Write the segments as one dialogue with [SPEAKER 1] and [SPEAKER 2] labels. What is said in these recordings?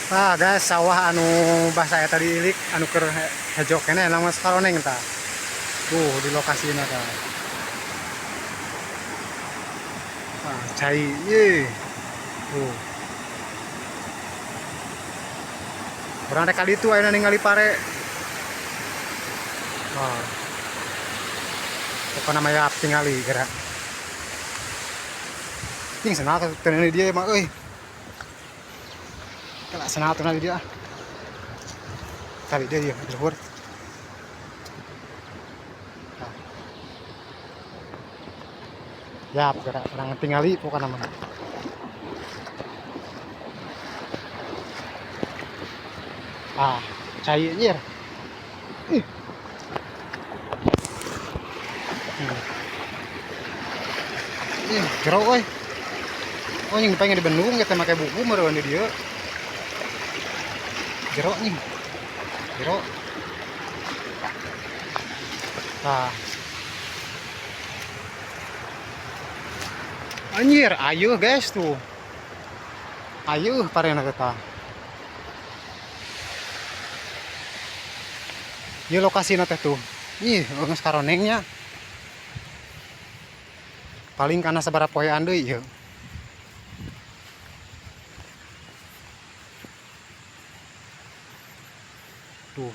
[SPEAKER 1] Ah guys, sawah anu bahasa eta diilik anu keur hejo keneh nang mas karoneng tah. Tuh di lokasina tah. Ah, cai ye. Tuh. Urang rek ka ditu ayeuna ningali pare. Ah. Pokona mah yap tingali geura. Ting senal teu di dieu mah euy. Kela senal teu di dieu ah. Kali dia ieu di luhur. Nah. Yap geura urang tingali pokona mah. Ah, cai anjir. Ih. Ih, jero euy. Oh, yang pengen di bendung kita make buku meureun di dieu. Jero nih. Jero. Tah. Anjir, ayo guys tuh. Ayo parena teh tah. Ieu lokasina teh tuh. Ih, geus karonengnya. Paling kana sabaraha poean deui ieu. Tuh.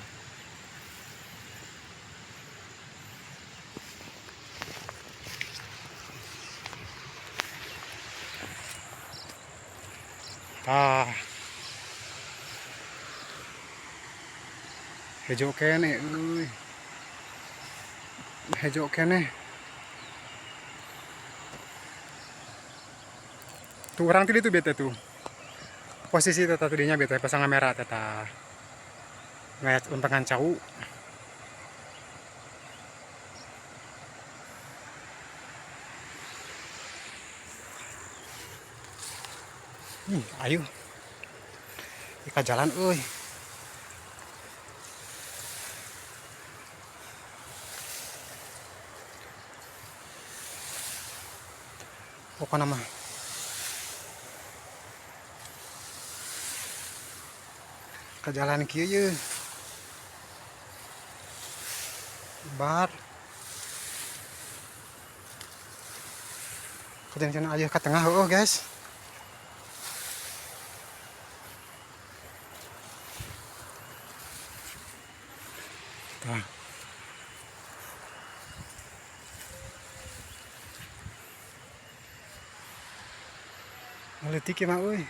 [SPEAKER 1] Tah. Hejo keneh euy. Hejo keneh. Tuh urang ti ditu bete tuh. Posisi teh tadi dinya bete pasang kamera teh tah. Ngayat lempengan cau. Ayo. Ka jalan euy. Pokona mah. Ka jalan kieu ye. Bar. Kajan aya ka tengah heueuh guys. Tah. Leutik ieu mah euy.